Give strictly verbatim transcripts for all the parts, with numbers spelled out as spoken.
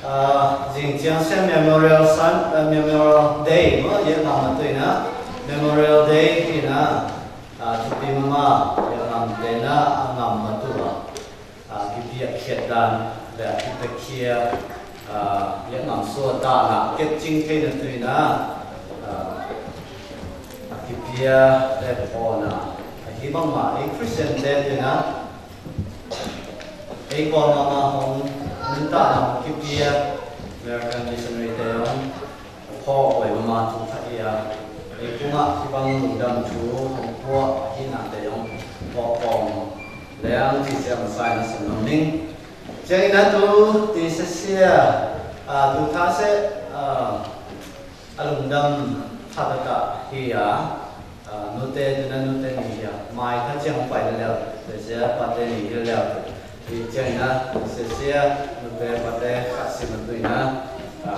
Ơ, jing Chiang Saeng Memorial Sun, ơ, Memorial Day, mơ, yă ngam ma tui na, Memorial Day, hi na, ơ, thupi mama, yă ngam tui na, a ngam ma tui, ơ, kipia khiet dan, lĕ kipia khiet, ơ, yă ngam sua ta na, kep ching tui na tui na, ơ, kipia, lĕ pô na, hi bang ma, ơ, Christian Day tui na, Ê, kôl mama hong, nta na hong kipia, American missionary tê hong, pô, ôi mama tu tha ia. Ê, kuma kipang lungdam tu, hong pua, hi na tê hong, pô, pô, leng, ti siam sai na sum nong ning. Jeng na tu, ti se sia, a, tu tha se, a, A lungdam tha ta ta hi a, a, nute, tuna nute ni hi a, mai tha chiang pai leo, se se pate ni hi leo. Hi chiang na, se se nute pate kha si ma tui na, a,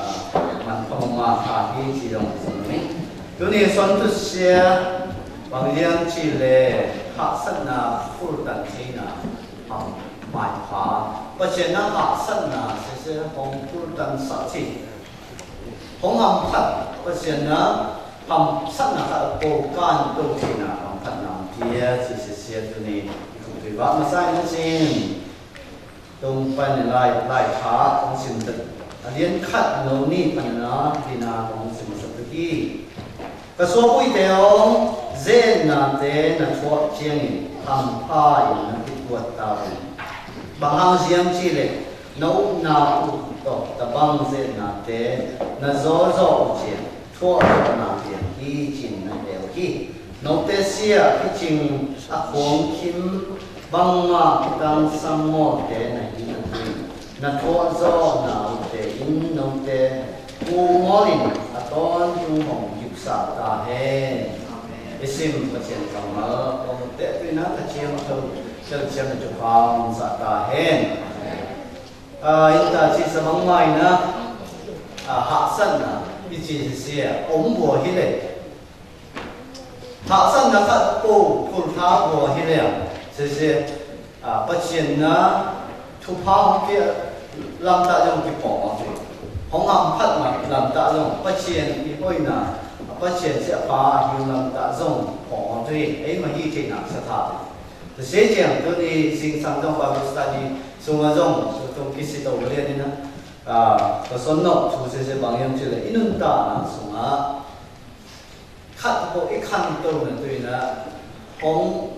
man kha ma ma kha hi chi dong sung ni. Tuni son tu se, bang liang chi le, kha sat na ful tan chi na, ham mai kha. Pa chen na kha sat na, se se hong ful tan sa chi. Hong hăm phat, Pasian na hăm sat na kha pô kan tô thina hăm phat na pia, si si sia tu ni, tu tui wa ma sai na sin. Tung pan ni lai, lai kha, hong sim tât. A lian khat nô ni pan na, di na hong sim tât tu ki. Ka sua pui te hong, zen na te na thuak chiang in, hăm pha in na ki kuat ta ven. Bang hang ziam chi le, na u na u tok, ta bang zen na te, na zo zo u chiang. Thuak thuak na tiang hi chin na eo hi. Nô te sia hi ching a khuang khim bang ma kutang sang mô te na hi na tui. Na thuak zo na u te in nô te ku mô lin a ton tung hong kip sa ta hen. Ê sim pa chiang kang ma ong te tui na ta chiang ma thâu chal chiang na chu pa hong sa ta hen. A, ita chi sa bang mai na, a, hah sat na, i chi sia, ôm bua hi le. Hah sat na khat pô, phul tha bua hi le. Sia sia, a, pa chiên na, thu pha hong kia, lam ta yong ki pô ma tui. Hong hăm phat ma, lam ta yong, pa chiên, i hoi na, pa chiên sia pha, hi lam ta yong, pô ma tui. Ê ma hi chi na, sa tha. Tơ se chiang tu ni sing sang dong Bible study sung a dong, su tung ki si tô bơ lian ni na. A, ka son nok su se se bang yong chi le, i nun ta na sung a. Khat ko i khan tô na tui na, hong,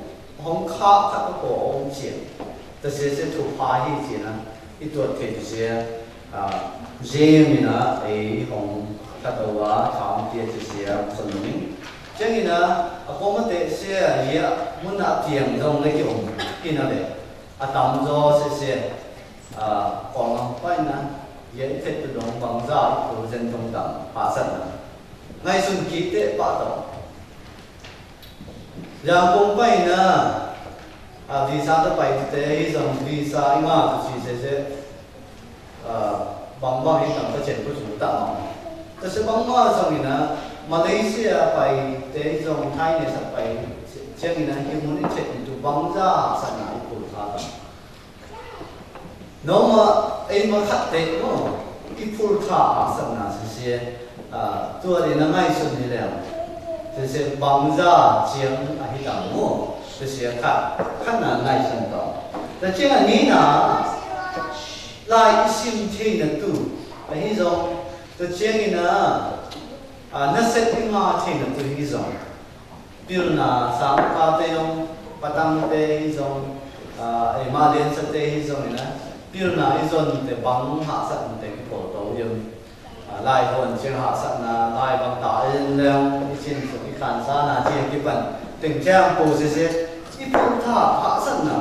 hong kha khat ko ôm chiang. Tơ se se thu pha hi chi na, i tuat thê chi se. A, James ina, ê, hong, kha tâu wa, tham tia chi sia, son nung. Chiang ina, a kô ma te sia, ia, mun a tiang dong le ki ôm, ina le. A tam zo sia sia, a, kong ang pa ina, ia i thet tu dong bang za, i tu zen dong tam, pa san na. Ngai sun ki te pa tâu. Yang kông pai na, a, visa ta pai te, i zong visa i ma tu si se se, a, bang bang i tang ta chen ku su ta ma. Ta se bang ma zong i na, Malaysia pai te i zong Thai ne sa pai, chiang i na, i mun i chen tu bang za sa na i ku sa ta. Nô ma, ê ma khat te nô, i phul tha a sat na sia sia, a, tua di na ngai sun ni leo. Sia sia bang za chiang a hi tam nô, sia sia khat, khat na ngai sun tong. Ta chiang a ni na, lai i sim thei na tu, a hi zong, ta chiang i na, a, na set i ma thei na tu hi zong. Pilna sang pa te yong, patang te hi zong, a, ê ma lian sa te hi zong i na. Pilna i zon te bang hah sat te ki pô tô yong. A, lai hon chiang hah sat na, lai bang ta in leng, i chin su i khan sa na, chiang ki pan. Teng chiang pô se se, i pô ta hah sat na.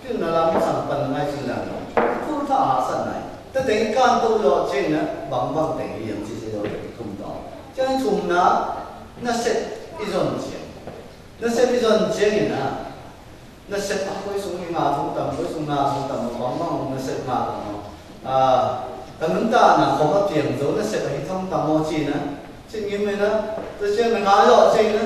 Pilna lam sang pan ngai chin leng. I pô ta hah sat na. Te teng i kan tô yo chiang na, bang bang teng i yong chi se yo te ki kum tô. Chiang thum na, na set i zon chiang. Na set i zon chiang i na. Na set a koi sung i nga thong tam, koi sung nga thong tam, bang bang na set nga thong. A, ta nun ta na kho ma tiang zo, na set a hi thong tam mo chi na. Chi ngim i na. Ta chiang na nga yo chiang na.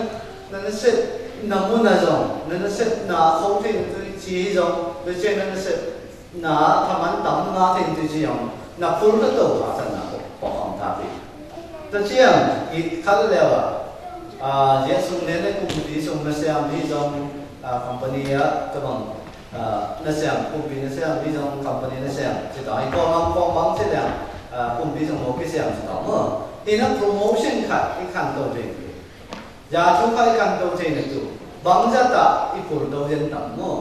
Na na set na mu na zong. Na na set na kho tiang tu chi zong. Ta chiang na na set na thaman tam nga tiang tu chi zong. Nă phul ta tô hă săn nă pŏk pŏk hŏm ta pi. Ta chiang i kăl leo a. A, yê sung ne ne kŭmpani sung nă siam ni zong, a, company a, ta bang, a, nă siam, kŭmpani nă siam ni zong, company nă siam. Ci ta i kong ang kong bang ci liang, a, kŭmpani sung mô ki siam ci ta mô. I nă promotion khat, i kăn tô jêng. Ya chu khai kăn tô chê nă chu. Bang ja ta i phul tô yen tam mô.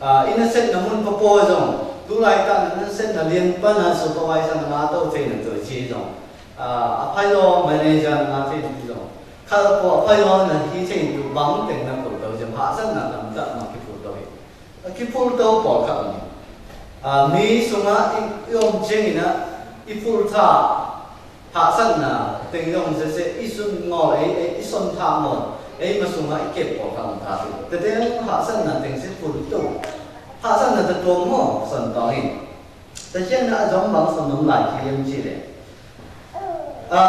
A, i nă set nă mun pa pô zong. Tu lai ta nă nă set nă lien pa nă supervisor nă ngă tô chê nă chu chi zong. A, a pha yo manager nă ngă chê nă chu zong. Kha pô a pha yo nă hi chê nă chu bang teng nă phul tô yen hă săn nă tam ta ma ki phul tô hi. A ki phul tô pô kha ni. A, mi sung a i, i ôm chê nă i phul ta. Hă săn nă, teng yong sese, i sun ngol, ê, ê, i sun tha ngol, ê, ma sung a i kep kol kang tha. Tê teng hă săn nă teng se phul tô. Hă săn nă tê tô mô, săn tong in. Tê chen nă zong bang săn nung lai ki yem chi le. A,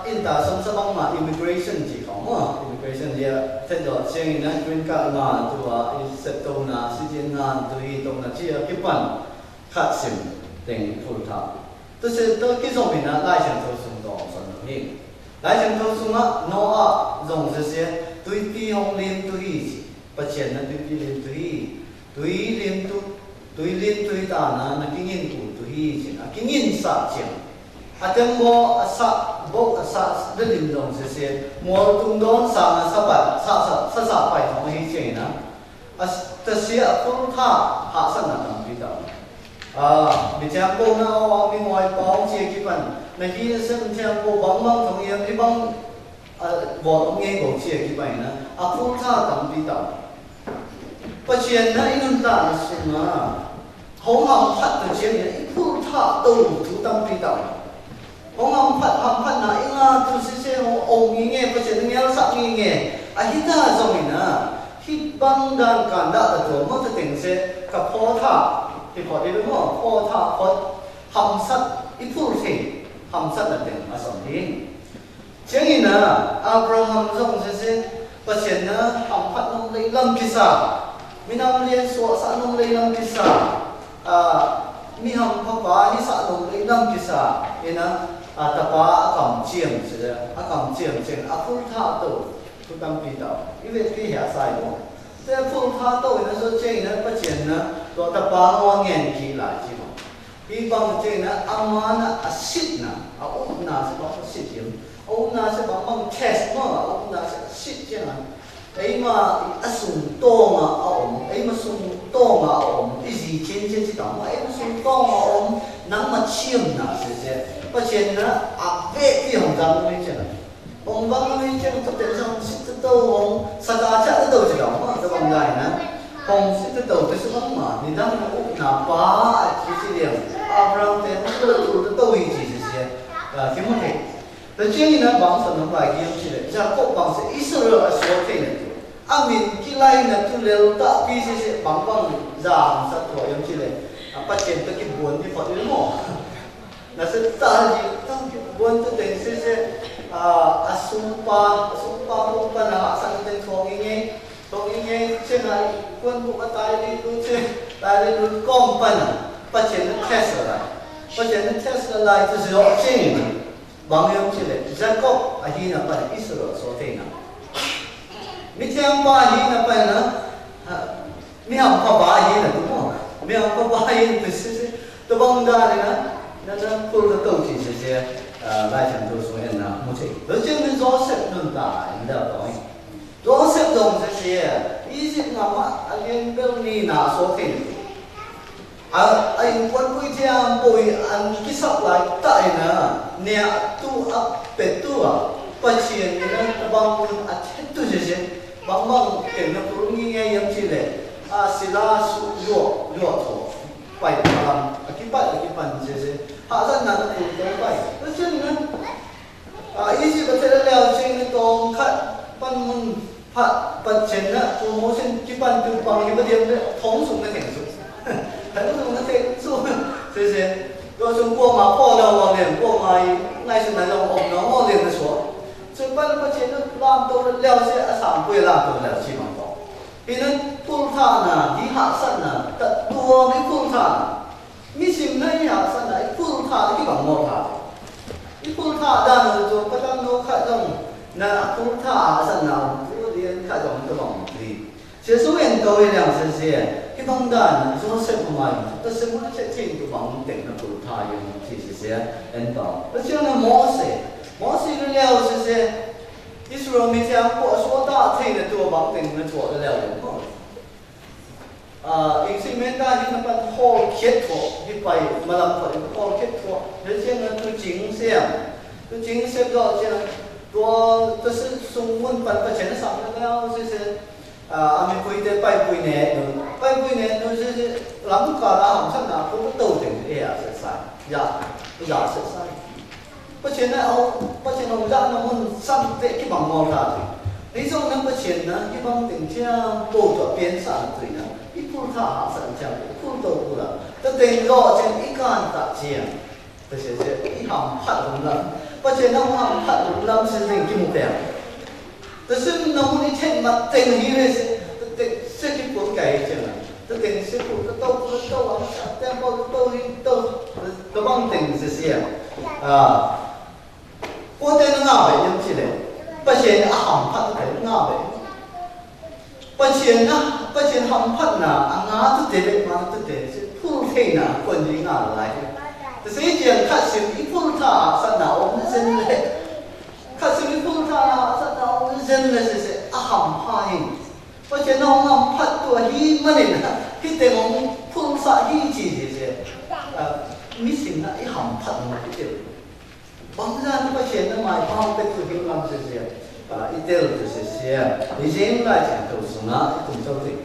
in ta sung sa bang ma immigration chi kong mô, immigration lia, tê do chen nă green card ma tu a, i set tô nă, citizen nă, tu i tô nă chi a, ki pan. Khăt sim teng phul tha. Tơ se tơ ki zong mi nă Lai Siangtho sung tong săn nung hing. Lai Siangtho sung a Nôah zong se se tui pi hong lim tu hi si. Pachien nă tui pi lim tu hi. Tui lim tu, tui lim tu hi ta nă, nă kingin ku tu hi si. Nă kingin sa chiang. A tem bo a sa, bo a sa, de lim zong se se. Mual tung don sa nă sa bai, sa, sa, sa, sa bai hong hi chiang nă. A, ta sia a phul tha hă săn nă tam pi tau. A, mi thiang pô nă a mi ngoi pao chia ki pan. Nă hi nă sem thiang pô bang bang thong yem hi bang, a, bot ong nge bot chia ki pan nă. A phul tha tam pi tau. Pachien nă i nun ta nă sung a. Hong hăm phat ta chiang nă i phul tha tô tu tam pi tau. Hong hăm phat, hăm phat nă i ngă tu sise hong ôm nging ê, pachien ngial săk nging ê. A hi ta zong i nă, hi bang dan kan dă ta tuôm mô ta teng se, ka pho tha, hi pho di lu mô, pho tha, pho hăm săk, i phul thing, hăm săk nă teng, a song thing. Chiang i nă, Abraham zong sise, pachien nă, hăm phat nông lei lăm kisa, mi nă lien suă sa nông lei lăm kisa, a, mi hăm pha pa ni sa nông lei lăm kisa, i nă, A, tapa a kam chiam, sise, a kam chiam, chiam, a phul tha tô, tu tam pi tau. I wet pi hia sai mô. Te phul tha tô, i nă so chiang i nă pachien nă, to tapa ngua ngen ki lai chi mô. Pi bang chiang i nă, a ma nă, a sit nă, a up nă, se bang a sit yem. A up nă, se bang bang test mô, a up nă, se sit chiang nă. Ei ma a sung tong a ôm, ei ma sung tong a ôm, i zi chin chin chi tong, ei ma sung tong a ôm, nang ma chiam na se se. Pachien nă, a be ti hong dang mi chen. Hong dang mi chen, tu ten sa hong sit tu hong, sa ka cha tu chi tong, ma tu bang dai nă. Hong sit tu tu su bang ma, ni dang na up na pa, chi chi liang. Abraham ten, tu tu tu hi chi se se. Ki mo te. Tơ chiang i nă bang săn nă bai ki yong chi lĕ. Yakôp bang săn Israel a suôt thei nă tu. A min ki lai nă tu lel ta pi sise bang bang zang săn tuă yong chi lĕ. A pachien tơ ki buôn ti phot i mô. Nă săn ta ji tơ ki buôn tơ teng sise. A, a sung pa, a sung pa mô pa nă hă săn teng thong i nge. Thong i nge chiang nai kuôn bu a tai li lu chiang, tai li lu kong pa nă. Pachien nă test lai. Pachien nă test lai tơ si yong chiang i nă. Bang yong chi lĕ, Jakob a hi nă pan Israel so thei nă. Mi thiang pa a hi nă pan nă, a, mi hăm pa pa a hi nă tu mô. Mi hăm pa pa a hi nă tu si si. Tu bang da nă, nă, nă, kul nă tu chi si si, a, lai chăm tu so en nă, mô thei. Tu chi mi Joseph nun ta, en da pa hi. Joseph dong si si, Egypt ngă ma, a lien bel ni nă so thei nă. A, a in kuan bui thiam bui an ki sap lai ta i nă, nea tu a pet tu a, pachien i nă, ta bang mun a thet tu je je, bang bang ken nă pur ngi nge yam chi le, a sila su yo, yo to, pai palam, a ki pai, a ki pan je je, ha zan nă nă pur pai, pachien nă, A, Egypt a thet leo chiang nă tong khat pan mun pha, pachien nă promotion ki pan tu pang i ba diam le thong sung nă theng sung. Thong sung nă theng sung. Se se. Yo sung kua ma pho nă wang liang, kua ma i ngai sung nă long ong nă wang liang nă sua. Sung pan pachien nă lam to leo se a sam pui lam to leo chi mang to. Pi nă pul tha nă, di ha sat nă, ta tua mi pul tha nă. Mi sim nai ha sa nai Pul tha lĕ kibang mô tha. I pul tha đa nô tu pa tăm nô khă dŏng. Na pul tha a san nô tu dien khă dŏng tơ bang ti. Sê su en tơ i liang sê sê. Kibang đa nô Yôsep mai. Tơ sê mô na sê ching tu bang teng na pul tha yong ti sê sê. En tơ. Tơ sê na Môsê. Môsê leo leo sê sê. Israel mi tiang pô su ta thê na tu bang teng na tu leo leo. Ơ, ing sing men ta hin na păn hol khiet thuă, hi pai, ma lam păn hol khiet thuă, he chiang na tu ching siam. Tu ching siam dŏ chiang, tu, tu sư sung mun păn pa chen na sam na lao, sư sư, ơ, a mi pui te pai pui ne, pai pui ne, nu sư sư, lam ka la ham san na, pu tu teng, e a sư sai, ya, ya sư sai. Pă chen na âu, pă chen âu dă na mŭn săn tĕ kibang mâu tha tui. Ri song na pă chen na kibang teng chiang pô tuă piên săn tui na. I pul tha ha săn chiang pô, i pul tâu pul la. Tơ teng lŏ chen i kan tă chiang. Tơ chen chen i hăm phat lŭm lăm. Pă chen na hăm phat lŭm lăm chen teng ki mŭ piang. Tơ sĭn na mŭn i thet mă teng hi rê sê, tơ teng sê ki pul kai chê na. Tơ teng sê pul, tơ tâu pul, tơ tâu wang, tơ teng pul, tơ tâu hi, tơ, tơ bang teng sê sê. A. Pô teng na ngă bê yơ̆ng chi lê. Pă chen a hăm phat tơ teng ngă bê. Pă chen na, pă chen hăm phat na, a ngă tơ teng bê ma tơ teng sê pul thê na, kuan ji ngă lai. Tơ sê chen khăt sĭn i pul tha, săn na ôm na sĭn lê. Khăt sĭn i pul tha na, săn na ôm na sĭn lê sê sê, a hăm phat hin. Pă chen nŏng ngăm phat tuh hi mă nen, hi teng ŏng phung sa hi chi chi chi. Ơ, mi sing na i hăm phat mă hi teng. Bang zan pă chen na mai pang pet tuh hi ngăm chi chi. Ơ, i tel tuh chi chi. I jing lai chen tuh sung na, i tum tuh teng.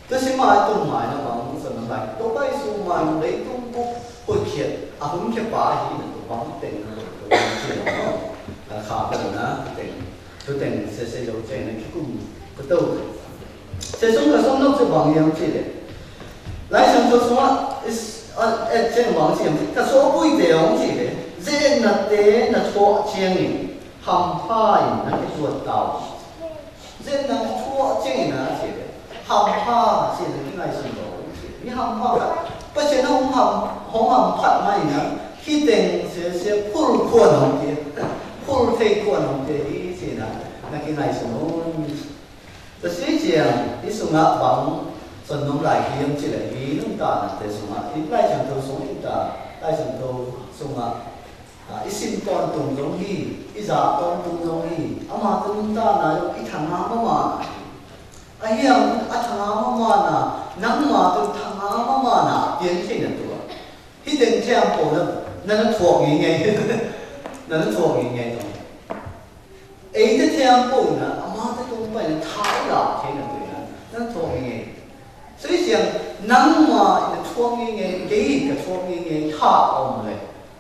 Tuh si mai tum mai na bang sung na lai. Tuh bai sung mai mă lei tum buk hui khiet. A hum khiet pa hi na tuh bang teng na tuh bang chi na. Ơ, kha pă na teng. Tơ teng sê sê yau cheng na ki kum kơ tâu. Sê sung kơ sung nŏk sê bang yam chi lê. Lai sung sô sung a, is, a, et cheng bang chi yam chi. Kơ sô bui tê yam chi lê. Dze na tê na thuă chiang in. Hăm pha in na ki tuă tao. Dze na thuă chiang in na chi lê. Hăm pha chi lê ki ngai sung dô. Mi hăm pha kơ. Pă chen na hong hăm, hong hăm phat mai na. Ki teng sê sê pul kuan hong ki. Pul thê kuan hong ki. I chi na. Na ki ngai sung dô. Tơ sê chiang, i sung a bang, săn nŏm lai ki yam chi lê, i nŭn ta na tê sung a, i lai chang tô sung i ta, lai chang tô sung a, a, i sim ton tung dong hi, i za ton tung dong hi, a ma tơ nŭn ta na, i thang a ma ma na. A hiam, a thang a ma ma na, nang ma tơ thang a ma ma na, piên chi na tua. Hi teng thiam pô na, na na thuă ngei ngei. Na na thuă ngei ngei tong. Ê tê thiam pô na, a ma tê tong pai na thai la, thai na tui na, na thuă ngei ngei. Sui siang, nang ma na thuă ngei ngei, kê ka thuă ngei ngei, tha ôm lê.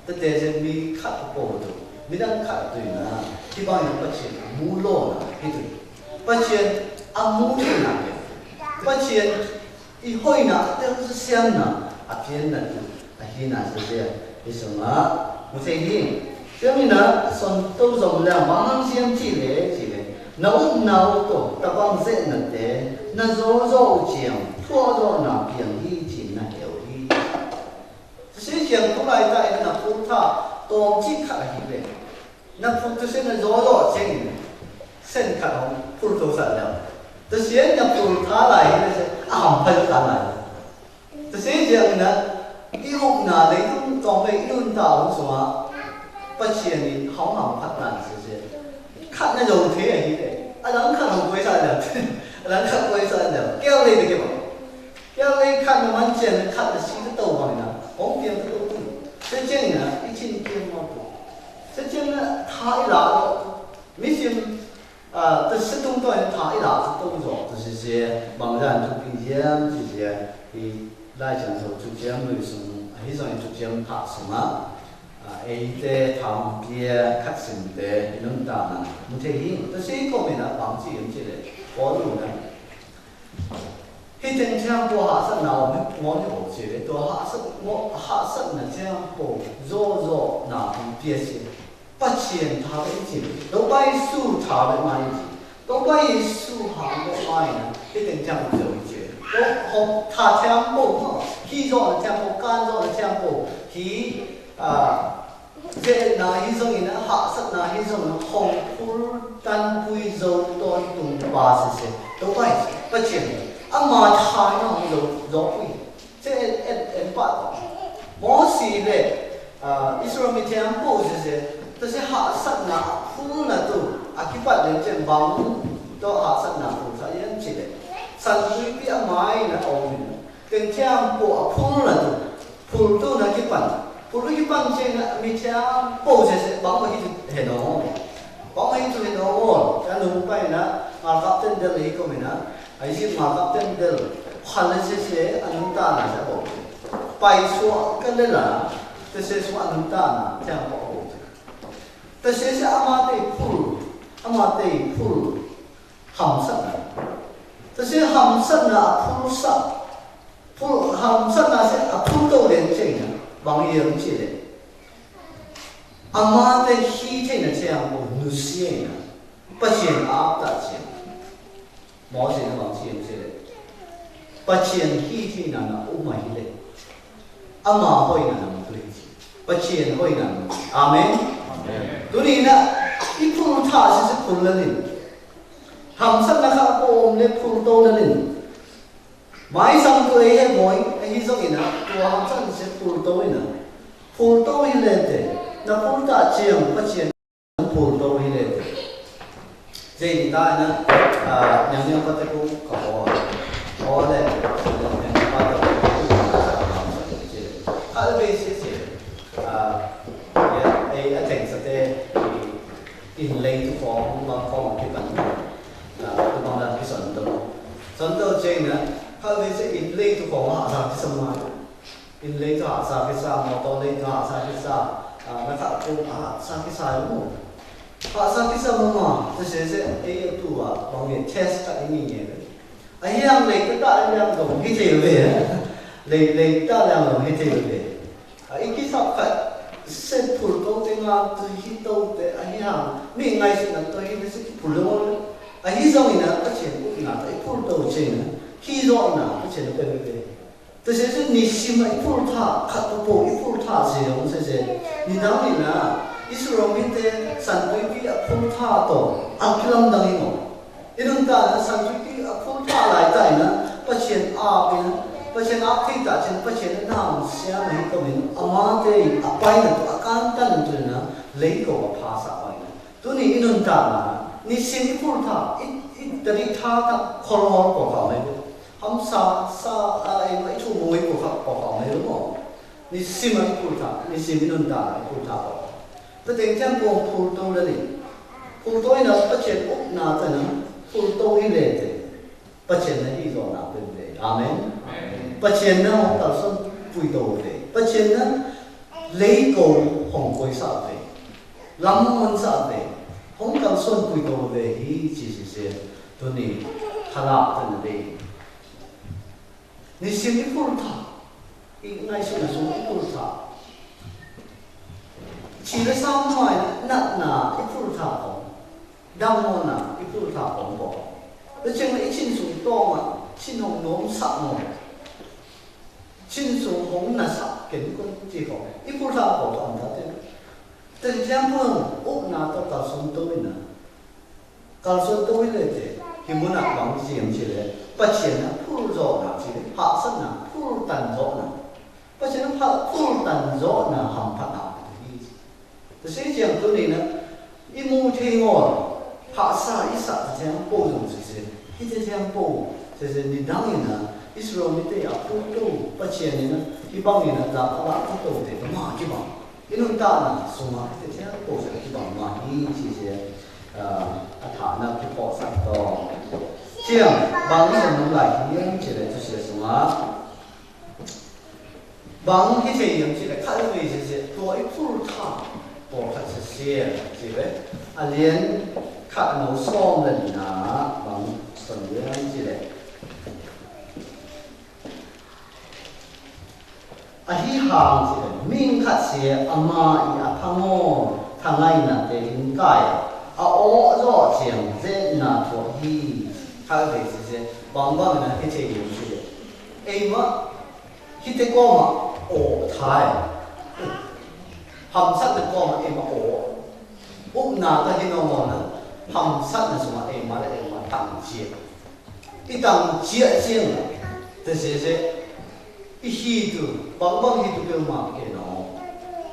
Tê tê se mi khăt pô tu, mi dang khăt tui na, thi bai na pă chien, mu lo na, hi tui. Pă chien, a mu tui na, pă chien, I hơi na, a tơ̆ng sơsiam na, a phiên na tu, a hi na sơsiam. Ih sơng a, mô thê hi. Phiên mi na, son tô dong leng, bang hăng siam chi lê, chi lê. Na ŭp na ŭp tô, ta bang djơ̆ na tê, na djô djô chiang, thuă djô na piang hi, chi na heo hi. Sơsiam, tô lai ta ih na pul tha, tôm chi kha hi lê. Na pul tơ sĭn na djô djô cheng. Sĭn khăt hŏng pul tơ sĭn leo. Tơ sĭn na pul tha lai na sĭn a hăm pha tha lai. Tơ sĭn jeng na i ŭp na lei tung tong lei i ŭn ta ŭn sua. Pă chien ni hŏng hăm pha tha lai sĭn. Khăt na djô thê a hi lei. A lăng khăt hŏng kuai sĭn leo. A lăng khăt kuai sĭn leo. Keo lei tơ keo. Keo lei khăt na man chien khăt na si tơ tâu hŏng na. Hŏng kiêng tơ tâu tŭ. Sĭn jeng na i chin kiêng mâo tŭ. Sĭn jeng na tha i la lô. Mi sim, a, tơ sĭn tung tơ tha i la tơ tông djŏ tơ sĭn sĭn, bang ran tŭ pi yem sĭn sĭn, i lai chang sâu tŭ yem lui sung, a hi sung tŭ yem tha sung a, a, ê tê tham pia khăt sĭn tê, i nung ta na, mô thê hi, tơ sĭn kô mi na bang sĭn yem sĭn lê, kô lu na. Hi têng thiampô hă sat nau mê ngô ni ôh chi lê, tô hă sat ngô, hă sat na thiampô, dô dô na hŏng pia chi. Pă chien tha bê chi. Tô bai su tha bê mai chi. Tô bai su hă bê mai na. Hi têng thiampô dô chi. Tô hŏng tha thiampô ngô. Hi dô na thiampô, kan dô na thiampô. Hi A, zet na hi zong ina, hahsat na hi zong ina, hong pul tan pui zô ton tung pa sese. Tôbai, pachieng. Ama thai na hong zô, zô pui. Sese, en, en pa. Môsi le, a, Israel mi thiam pô sese. Tase hahsat na, pul na tu. A kipat le thiam bang. Tôbai hahsat na pul sa yen chi le. San tui pi ama ina ong ina. Teng thiam pô a pul na tu. Pul tu na kipan. Pul tu kipan cheng na mi thiam pô sese bang ma hi tu he no. Bang ma hi tu he no. Ka nung pai na, ma kap ten del hi ko mi na. Ai si ma kap ten del. Khal sese a nung ta na sa bo. Pai sua ka le la. Tase sua a nung ta na thiam pô bo. Tase sese ama te pul. Ama te pul. Hamsat na. Tase hamsat na a pul sa. Pul, hamsat na se a pul tô len cheng na. Bang yem chi le. Ama te hi cheng na cheng ko nu sie na. Pachien a ta cheng. Môsi na bang cheng chi le. Pachien hi cheng na na u ma hi le. Ama hoi na na mu tu hi chi. Pachien hoi na. Amen. Amen. Tuni na i pul ta si si pul la lin. Hamsat na ka ko om le pul tô la lin. Mai sang tu e he moi, e hi zong ina, tu hamsat na si pul tô ina. Pul tô hi le te. Na pul ta chiang, pachien. Pul tô hi le. Zai ni ta na, a, nyang nyang pa te kung ka ho. Ho le, nyang nyang pa te kung ka ho. Ka le be si si. A, ya, e, a teng sa te, i, in lei tu kong, bang kong ki pan. A, tu bang dan ki son tô. Son tô cheng na, ka le be si in lei tu kong, a, sa ki sa ma. In lei tu hahsa ki sa, motor lei tu hahsa ki sa, a, na ka pu hahsa ki sa mo. Hahsa ki sa mo ma, tase se, e, tu wa, bang ye test ka ini ye. A hiang lei tu ta, a hiang dong, hi te be. Lei, lei ta, a hiang dong, hi te be. A, iki sa ka, se pul tô te nga, tu hi tô te, a hiang, mi ngai si na tô hi, si pul tô. A hi zong ina, ka chen, na, i pul tô chen, hi zong na, ka chen, pe, pe, pe. Tase se ni sim a i pul ta, khat pô pô i pul ta se yong se se. Ni dang ni na, Israel mite san tui pi a pul ta to, a kilam dang i mo. Inun ta na san tui pi a pul ta lai ta na, pachien a pi na, pachien a pi ta chen pachien na sia na hi ko min, a ma te a pai na to, a kan ta na to na, lei ko a pa sa pai na. Tuni inun ta na, ni sim i pul ta, i, i tari ta ta, kol hol ko ka mai. Ham sa, sa, a, e, ma i tu mo i pul ta, ko ka mai mo. Ni sim i pul ta, ni sim inun ta, i pul ta ko. Ta teng tiang ko pul to le ni. Pul to ina pachien up na ta na, pul to i le te. Pachien na hi zô na pui be. Amen. Amen. Pachien na hong kal son pui tô be. Pachien na lei ko hong koi sa be. Lam hong sa be. Hong kal son pui tô be hi chi si se. Tuni hala tuni be. Ni sim i pul ta. I ngai si na sung i pul ta. Chi le sam mai na na i pul ta ko. Dang mô na, i pul ta kong bŏ. Lê cheng lê i chin sung tong a, chin hong nôm săk mô. Chin sung hong na săk ken kon chi kong. I pul ta kong tong ta te. Te jang pung, uk na to kal son to i na. Kal son to i lê te. Hi mô na bang chi yem chi lê. Pachien na pul zŏ na chi lê. Hak san na pul tan zŏ na. Pachien na pul tan zŏ na ham phat na. Tơsĭ jang tui na, i mu thei ngol, hak sa i sa tơthiang pô zong sese, i tơthiang pô sese ni dang i na, Israel mite a pul to, pachien i na, i bang i na, la la pul to te, ma ki bang. I nun ta na, suma tơthiang pô sese ki bang ma, i sese, a, a tha na ki pô sa to. Jang, bang i sa nung lai, i yang chi le tơsĭ suma. Bang hi che yam chi lê kha lê wei che che, tua i pul tha, tua kha che che, chi lê, a lian kha nô som lê na, bang son lian chi lê. A hi hang chi lê, ming kha che, a ma i a thang o, thang ai na te in kai, a o zo chiang, ze na tua hi, kha lê wei che che, bang bang na hi che yam chi lê. Ei ma, Hi te koma, o, thai. Hăm sat nă kôm ê ma ôh. Ŭk na ta hin ôh mơ̆n. Hăm sat nă sum ê ma lĕ ê ma tăng tsiă. Ê tăng tsiă tsiăng. Tơ se se. Ê hi tu. Bang bang hi tu kơ ma kê nô.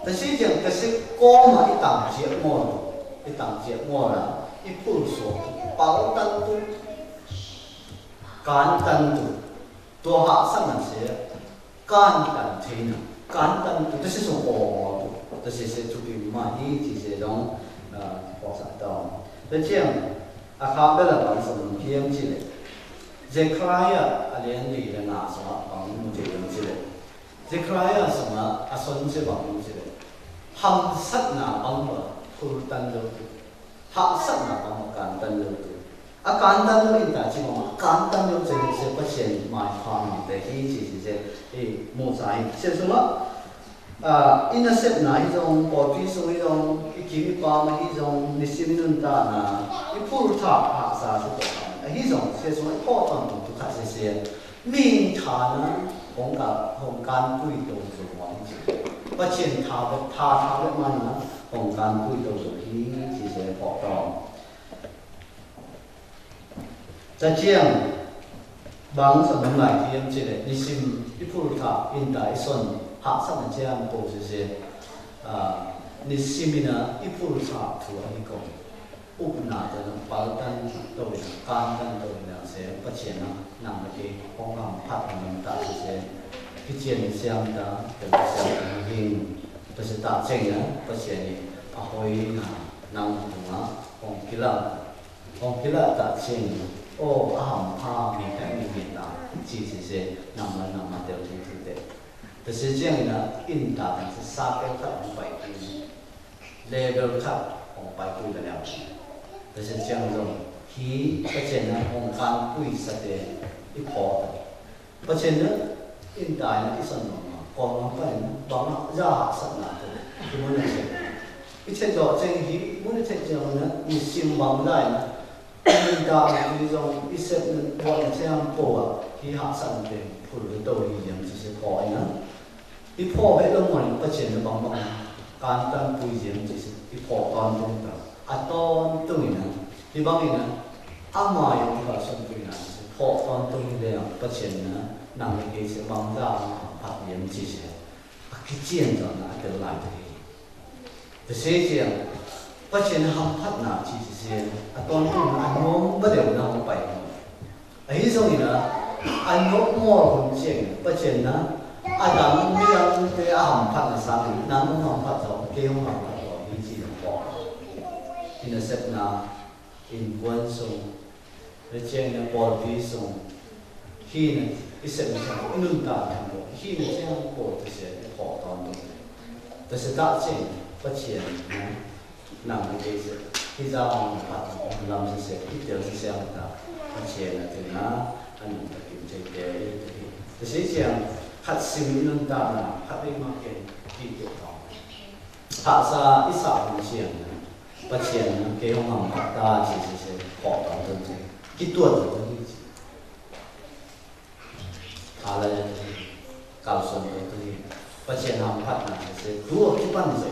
Tơ se tsiăng tơ se kôm ê tăng tsiă mơ̆n. Ê tăng tsiă mơ̆n. Ê pul so. Pal tăng tu. Kan tăng tu. Tua hă sat nă se. Kan tan thei nă, kan tan tu, tơ se sung ôh tu, tơ se se tu pi ma hi, ci se dong, a, pô sa tong. Tơ tsiăng, a kha bê la bang sung kiêm ci lĕ. Zechariah, a lien li lĕ ngă sung a bang mu ci lĕ ci lĕ. Zechariah sung a, a son ci bang mu ci lĕ. Hăm sat nă bang bơ, pul tan lơ tu. Hă sat nă bang bơ kan tan lơ tu. A kan tan lơ in ta ci mă, kan tan lơ se se pă sien mai pha mi te hi ci ci se, ê, mô sa hi. Se sung a, a, in a sep na hi zong, pô pi sung hi zong, ê kim ê pam hi zong, ni sim nun ta na, ê pul ta, hă sa su pô ta. A hi zong, se sung a, pô tan tu tu ka se se. Ming ta na, hong ka, hong kan pui tô zong wa hi ci. Pă sien ta bê, ta ta bê ma na, hong kan pui tô zong hi ci se pô ta. Tơ tsiăng, bang sat nă mai kiêm ci lĕ, ni sim, ê pul ta, in ta, ê son, hă sat nă tsiăng pô se se, a, ni sim in a, ê pul ta, tu a hi kông. Ŭk na ta nă, pal tan, to i nă, kan tan, to i nă, se, pă sien nă, nang nă ke, hong hăm phat nă, ta se se, ki sien siam ta, to siam ta, hing, pă se ta sien nă, pă sien ni, a hoi nă, nang nă, hong kilang. Hong kilat ta tsiăng, ơ, a hăm pha mi kha mi mi ta, ci ci se, nang ma nang ma teo tui tui te. Tơ se tsiăng na, in ta ta se sa teo ta hong pai tui. Level kha hong pai tui ta leo. Tơ se tsiăng zong, hi, tơ tsiăng na hong kan tui sa te, i pho ta. Pă sien nă, in tai nă, i son nong ma, kong ma pai nă, bang nă, za hă sat nă tơ, i mô nă sien. I thet dŏ sien hi, mô nă thet sien nă, i sim bang dai nă, i min ta nă, i zong, i sep nă, bŏ nă, sien pô a, hi hă sat nă tơ, pul nă tơ hi yem, si se pô i nă. I pho he lŏng mơ̆n, pă sien nă bang bang, kan tan pui yem, si se, i pho ton tung ta. A ton tung i nă, i bang i nă, a ma yem i ba son tung i nă, si se, pho ton tung i leng, pă sien nă, nang i ke se bang da, phat yem si se. A ki sien zong nă, a tel lai te. Te se sien, pă sien nă hăm phat nă si se sien, a ton tung nă, a nôm ba deu nă hong pai. A hi zong i nă, a nôm mô hong sien, pă sien nă, a dang mi dang te a hăm phat nă sang, nă mô hăm phat zong, ke hong hăm phat zong, hi si hong pok. I nă sep nă, in kuan sung, Nă tsiăng nă pôl pi sung. Hi nă, i sep nă tsiăng, i nun ta tsiăng pô. Hi nă tsiăng pô, tơ se, i pho ton tung. Tơ se ta tsiăng, pă sien nă, nang nă ke se. Hi za hong phat, lam se se, i tel se se hong ta. Pă sien nă, tơ nă, a nun ta kim se te, i te hi. Tơ se tsiăng, hăt sim i nun ta nă, hăt i ma ke, ki ke tong. Hă sa, i sa hong tsiăng nă. Pă sien nă, ke hong hăm phat ta, si se se, pho ton tung se. Ki tuat ta, si se. Ala ya tui, kal son tui tui. Pă sien hăm phat nă se, tu ki păn se.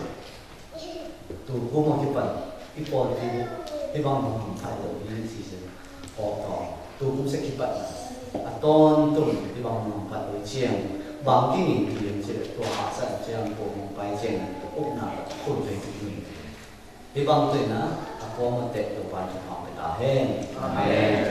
Tu kŭm ki păn. I pô ti, i bang hăm phat tui si se. Pô to. Tu kŭm se ki păn nă. A ton tum, i bang hăm phat tui tsiăng. Bang ki ngin ki yem se, tu ha sa tsiăng, pô hăm pai tsiăng. Ŭk na, kŭm tui tui. Hi bang tui nă, a kô ma tê tơ ban tơ pang pê ta hên. Amen.